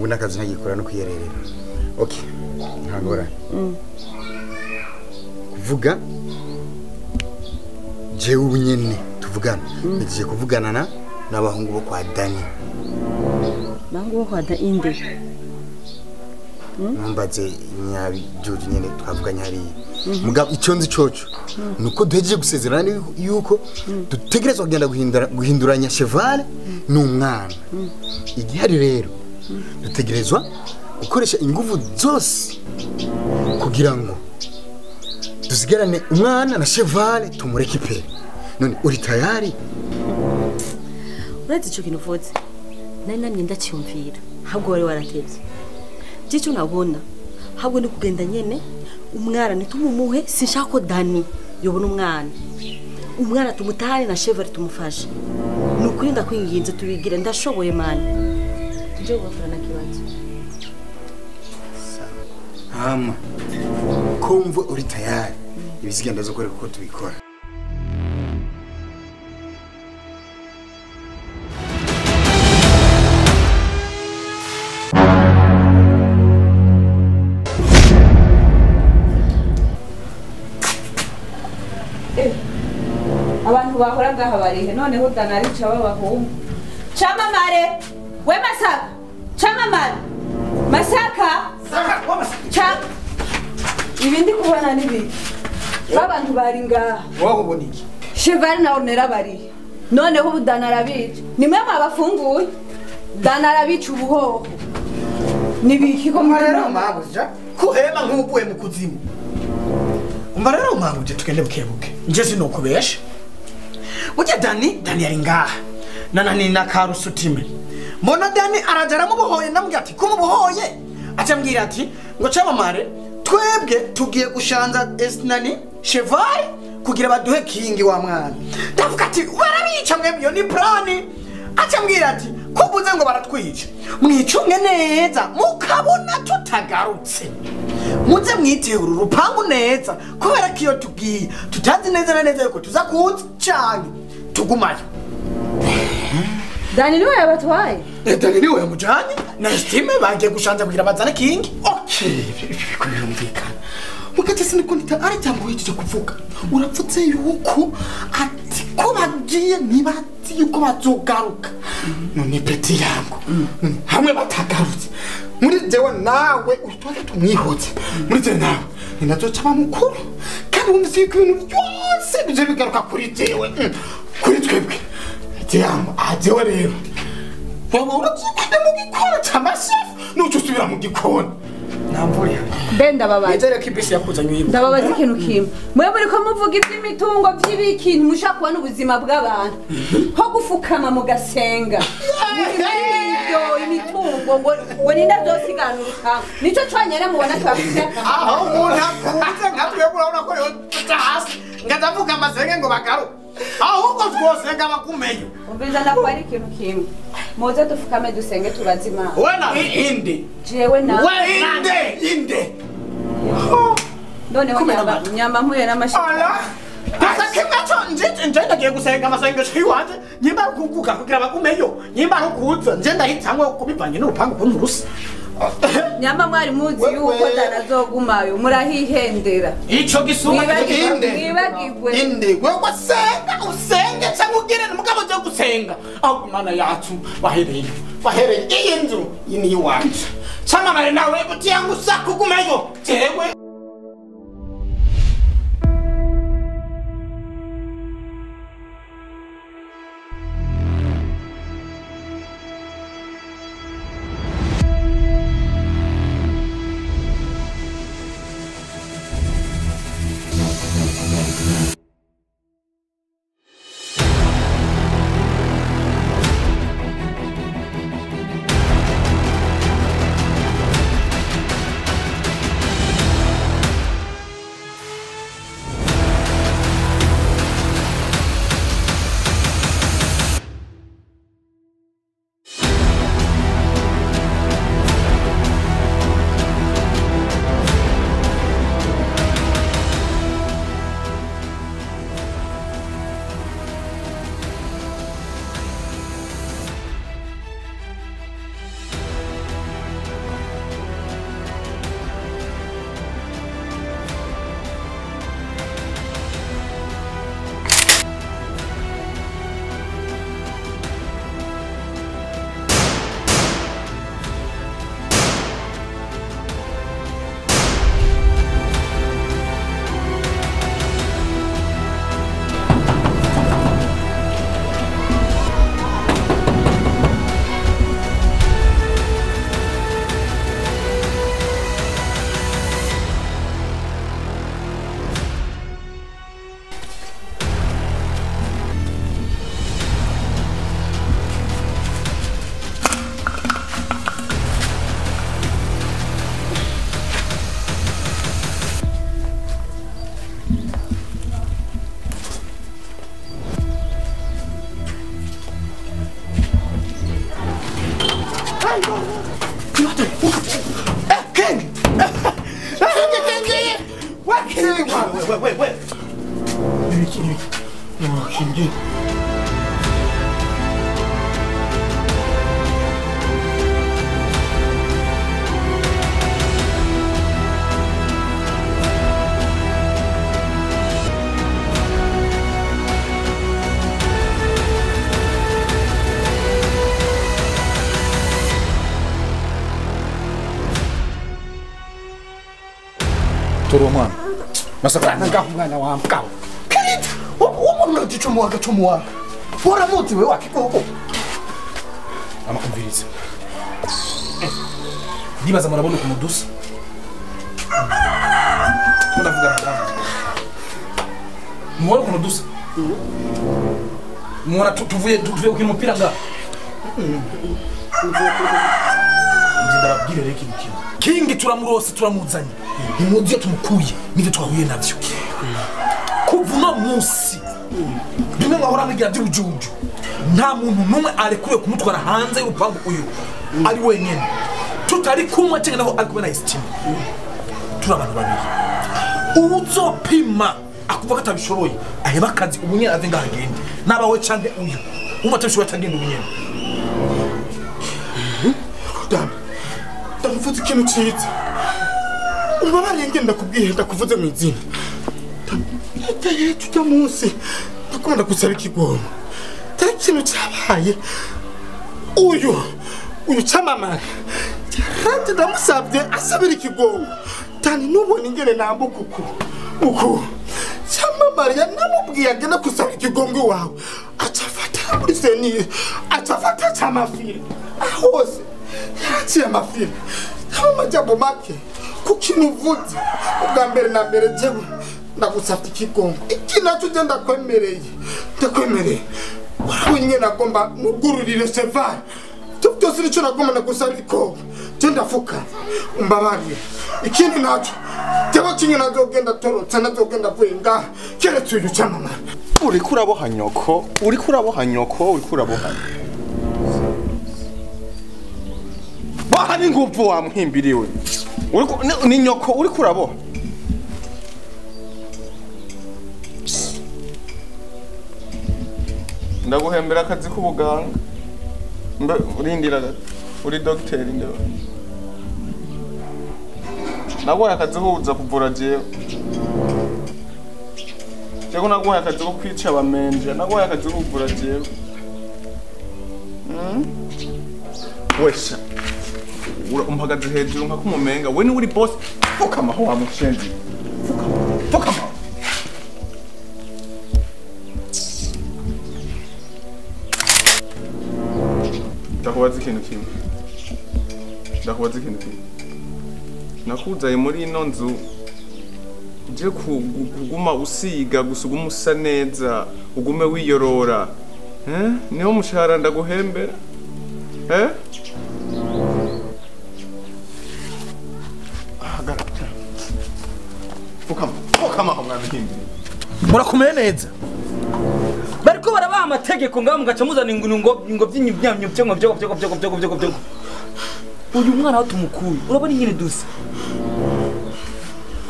Ubu nakazi ntagikora no kwiyererera. Okay. Ntangora. Kuvuga jewe ubu nyene tuvugana. Nagiye kuvugana na n'abahungu bo kwa Dani. Bahungu bo kwa Dani inde? Numbaze nyabijuju nyene twavuganye hariya. Mugabo icyo nzi coco nuko duhejeje gusezerana yuko dutegerezwa kugenda guhinduranya cheval n'umwana. Igihari rero dutegerezwa gukoresha ingufu zose kugira ngo dusigarane umwana na cheval tumureke pe. None uri tayari? Urazi ico kintu uvuze nari namye ndacyumvira ahubwo wari waratevye. Icyo nabona ahubwo ni kugenda nyene umwana nitumuhe sinshaka ko Dani yobona umwana. Umwana tumutahane na cheval tumufashe. Nukuri ndakwinginze tubigire ndashoboye mani. Tuje gukora kibazo. Hama kumva uri tayari ibizigenda zo kwereka uko tubikora. Abantu bahora ngaha barihe noneho Dani arica babahungu. Chamamare we Masaka, chamamare Masaka, Masaka ibindi kubona nibi babantu bari ngaha wowe ubona iki? Cheval na Ornella bari noneho ubu Dani arabica nimwe mwabafunguye. Dani arabica ubuhoho nibiki ko rero mabuja kuhema nk'ubuye mu kuzimu. Umva rero mabuje tugende bukebuke nje sinokubesha. Burya Dani yari ngaha nanani na karusutime mbona Dani araja aramubohoye ndamubwira ati kumubohoye acambwira ati ngo camamare twebwe tugiye gushanza esnani cheval kugira baduhe kingi wa mwana. Ndavuga ati barabica mwebwe iyo ni plani. Acambwira ati kubuze ngo baratwica mwicunge neza mukabona tutagarutse muze mwitegura urupangu neza kubera ko iyo tugiye tutazi neza na neza yuko tuza kuza canke tugumayo. Dani niwe yabatwaye? Dani niwe yamujanye na estime bagiye gushanza kugira bazane kingi. Okay, biko birumvikana. Mukate sinikundi ari cyangwa cyo kuvuga. Urapfutse yuko ati ko bagiye ntibazi yuko bazogaruka. None peti yangu hamwe batagarutse muri jewe nawe utwaze tumwihotse muri jewe nawe ninazoca mukuru kandi wumvise yuko ibintu byose bije bigaruka kuri jewe kuri twebwe. Yangu ajewe rero wowe urabyikunda mu gikoni cy'amashefu nuco usubira mu gikoni namvura mbe ndababaza nizere ko ibisi yakuzanye uyibuka. Ndababaza ikintu kimwe mwe muri ko muvuga iby'imitungo by'ibikintu mushaka kubona ubuzima bw'abantu ho gufukama mugasenga ibyo imitungo ngo ninda zosigana urukango nico conyene mubona twafise aho umuntu akuze nka twebwe urabona ko rero tuja hasi ngazavuga amasenge ngo bagaruke ahubwo twosenga bakumenye. Umviza ndakwari ikintu kimwe muze dufukame dusenge tubaze Imana. Wena inde jewe na we inde inde noneho nyamba mpuye n'amashyi. Ala gusa kimwe cyo nje ndagiye gusenga amasengesho yiwanje nyimba ari kuvuga kugira bagumeyo nyimba ari kuza nje ndahitamwe kubivanye n'urupangu ukuntu rusa. Nyamba mwari muzi yuko danazogumayo murahihendera ico gisuma inde mwibagirwe inde wewe senga usenge cyangwa ugire mugabo je gusenga aho Imana yacu bahereye iyi nzu ini yiwacu camamare nawe butiyangu sakugumayo jewe. Tora uwo mwana. Masaka ngaho umwana wa mugabo. Kirita uwo muntu uragicomoha agacomoha. Waramuzi we wakikoko. Amakumviriza. Ndibaza murabona ukuntu dusa. Ndavuga na mubona ukuntu dusa. Mubona tuvuye gukina umupira ngaha. Ndarabwira rero ikintu kimwe. Kingi turamurose turamuzanye. Ntimuzi iyo tumukuye n'ivyo twahuye navyo. Kuva uno munsi bimwe mwahora mwigira by'ubujuju, nta muntu n'umwe arekuriwe kumutwara hanze y'urupangu uyu ari wenyene, tutari kumwe cyangwa naho ari kumwe na Estima. Turi abantu babiri. Uwuzopima akuvuga ko atabishoboye aheba akazi ubu nyene ave ngaho agende, naba we canke uyu umwe atabishoboye atagenda ubu nyene. Ndakuvuze ikintu ciza. Ubabariye ngenda kubwiye ndakuvuze mu izina. Tujya munsi ndakunda gusaba ikigongo. Tari ikintu cyabaye. Uyu camamara. Yaranje ndamusabye asabira ikigongo. Tani nubona ingene nambuka uku. Uku. Camamara yanamubwiye agenda gusaba ikigongo iwawe. Acafata muri senire. Acafata camafire. Hose. Yaraciye amafire. Amajambo make. Kuko uvuze ubwa mbere na mbere jewe ndagusabye ikigongo. Iki nacyo je ndakwemereye. Ndakwemereye. Warabonye nagomba nugururire cheval. Cyo byose nico nagomba ndagusaba ikigongo. Je ndafuka. Umbabarire. Ikindi nacyo jewe kinye nazogenda torotse nazogenda vuye ngaha. Keretse uyu camamara. Uriko uraboha nyoko, uriko uraboha nyoko, uriko uraboha. Boha n'inguvu wa muhimbiriwe. Uriko ni nyoko uriko uraboha. Ndaguhembera akazi k'ubuganga. Mbe urindira gato. Uri dogiteri ndewe. Naguhaye akazi ko kuza kuvura jewe. Jewe naguhaye akazi ko kwica abamenje, naguhaye akazi ko kuvura jewe. Wesha. Umpagaze hejuru nka kumumenga we ni uri boss. Fukama ho wa mushenzi. Fukama. Fukama. Ndakubaza ikintu kimwe. Ndakubaza ikintu kimwe. Nakuzaye muri ino nzu uje kuguma usiga gusa ugume usa neza, ugume wiyorora. Niho mushahara ndaguhembera. Fukama. Fukama ho mwana himbiri. Murakomeye neza. Bariko barabaha amategeko ngaho mugaca muzana ngo ngo by'inyamyo byo ngo byo byo byo byo byo. Uyu mwana wa tumukuye urabona ingene dusa.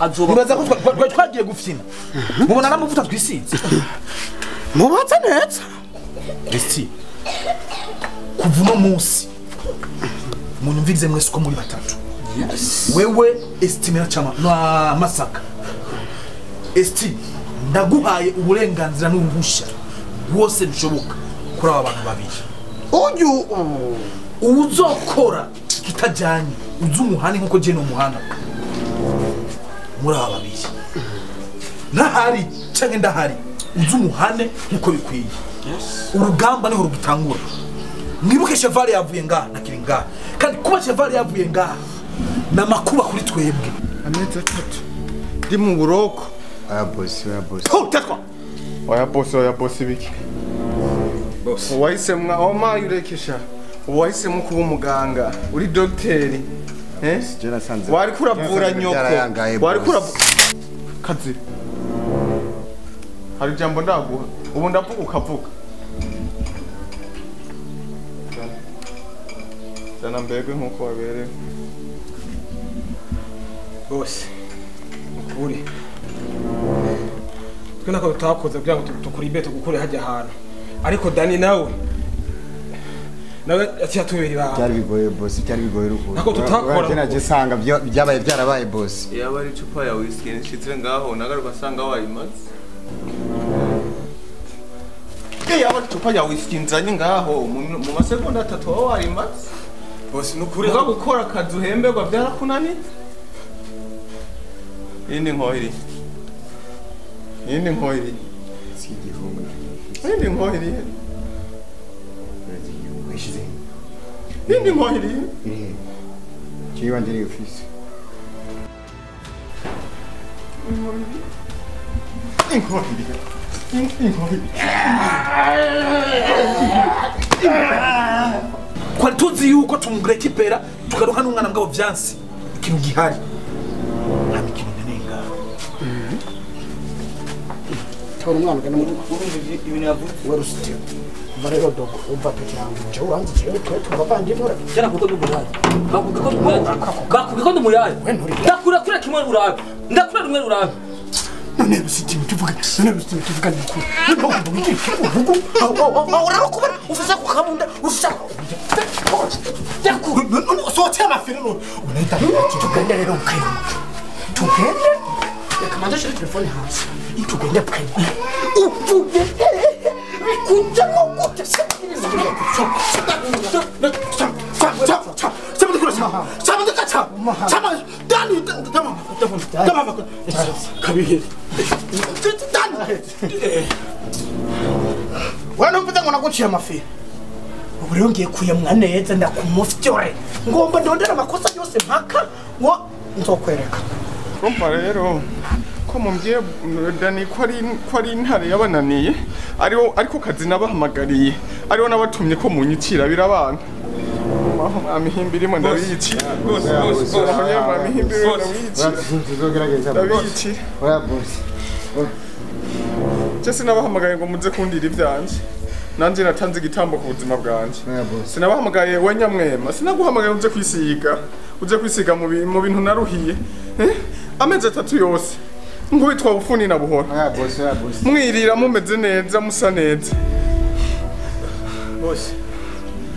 Azoba nibaza ko twagiye gufyina. Mubona n'amavuta twisize. Mubatse neza. Esti. Kuva uno munsi munyumvirize mwese uko muri batatu. Yes. Wewe Estimera chama na Masaka. Esti ndaguhaye uburenganzira n'uruhushya rwose bishoboka kuri aba bantu babiri. Uyu uzokora kitajyanye uzumuhane nkuko je no muhana muri aba babiri. Nahari canke ndahari uzumuhane nkuko bikwiye. Yes. Urugamba niho rugitangura. Mwibuke Cheval yavuye ngaha nakiri ngaha. Kandi kuba Cheval yavuye ngaha namakuba kuri twebwe. Amezi atatu ndi mu buroko. Oya boss, oya boss. Tetwa. Oya boss, oya boss biki. Boss. Wahisemwa oma yurekesha. Wahisemo kuba umuganga, uri dogiteri. Wari kuravura nyoko. Wari kuravura kazi. Hari jambo ndaguha. Ubu ndavuga ukavuga. Zana mbegwe nkuko waberewe. Boss. Ukuri. Twe nako tutakoze kugira ngo tukuribe tugukure hajya ahantu. Ariko Dani nawe ati atubera ibanga. Byari bigoye boss, byari bigoye ruko. Nako tutakora. Jena je sanga byabaye byarabaye boss. Yaba ari icupa ya whisky nshitse ngaho nagaruka sanga wayimaze. Yaba ari icupa ya whisky nzanye ngaho mu masegonda 3 wawe wayimaze. Boss nukuri uga gukora akazi uhemberwa byarakunaniye. Iyindi nkoho iri. Iyindi nkoho iri. Si igihungu. Iyindi nkoho iri. Ishize. Iyindi nkoho iri. Iri. Jewe wanje ni office. Inkoho iri. Inkoho iri. Kwari tuzi yuko tumurekipera tukaronka n'umwana mugabo vyansi. Ikintu gihari. Nta mikino ndenga. Tora umwana ugana mu ibintu yavuze. We rusitiro. Varero dogo umva pete yangu. Je uranzi jewe twe tubavandimwe. Jana kuko ndumuraye. Bakuga ko ndumuraye. Bakuga ko ndumuraye. Ndakura kure kimwe urabe. Ndakura rumwe urabe. None rusitiro tuvuga. None rusitiro tuvuga nikuri. None uvuga uvuga. Urarukuba ufisa kukabunda ufisa. Sote amafiri none. Unaita tugende rero ukayimuka. Tugende. Reka manze shire telefone hasi. Tugende ukayimuka. Uvuge bikujyamo gute se? Wewe ntumvuze ngo naguciye amafi. Ubu rero ngiye kuyamwa neza ndakumufyore. Ngomba ndondera amakosa yose mpaka ngo nzokwereka. Urumva rero ko mumbwiye Dani ko ari intare yabananiye ariho ariko kazi nabahamagariye ariho nabatumye ko munyicira birabana. Amihimbi irimo ndabiyicira. Amihimbi irimo ndabiyicira. Ndabiyicira. Oya boss. Je sinabahamagaye ngo muze kundira ivyanje. Nanje natanze igitambo ku buzima bwanje. Sinabahamagaye we nyamwema, sinaguhamagaye uze kwisiga. Uze kwisiga mu bintu naruhiye. Amezi atatu yose. Nkubitwa bufuni na buhoro. Oya boss, oya boss. Mwirira mumeze neza, musa neza. Boss.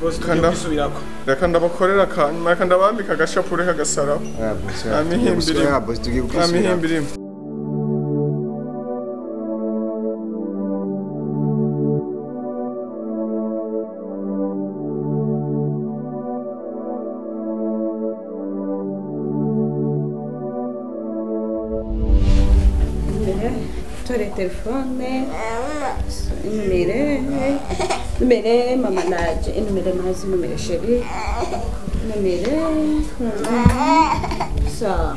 Boss tukisubirako. Reka ndabakorera kanyuma, reka ndabambika agashapure kagasaraba. Oya boss. Amihimbi. Oya boss tugiye kwisubira. Amihimbi. Tore telefone, numere mama naje, numere mazi, numere sheri, numere sa,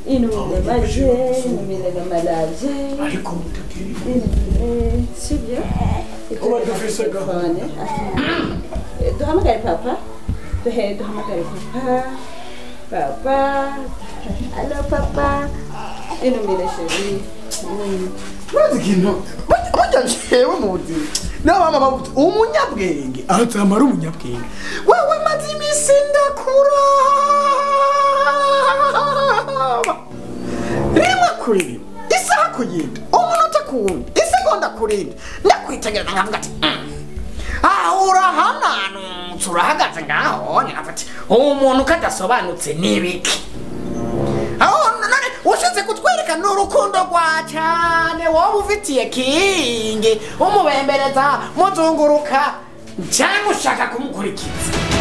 numere maje, numere mama naje, numere sibyo, telefone, duhamagare papa, duhamagare papa. Papa, allo papa, inumire chérie. Urazi ikintu burya jewe mu buzima niba mama bavuze umunyabwenge azamara umunyabwenge wewe maze iminsi ndakuraba rimwe kuri rimwe isaha ku yindi umunota ku wundi isegonda ku rindi ndakwitegereza nkavuga ati aho urahananutse urahagaze ngaho nkavuga umuntu kadasobanutse nibiki aho none ushinze kutwereka n'urukundo rwa cyane wowe ufitiye kingi umubembereza muzunguruka cyangwa ushaka kumukurikiza.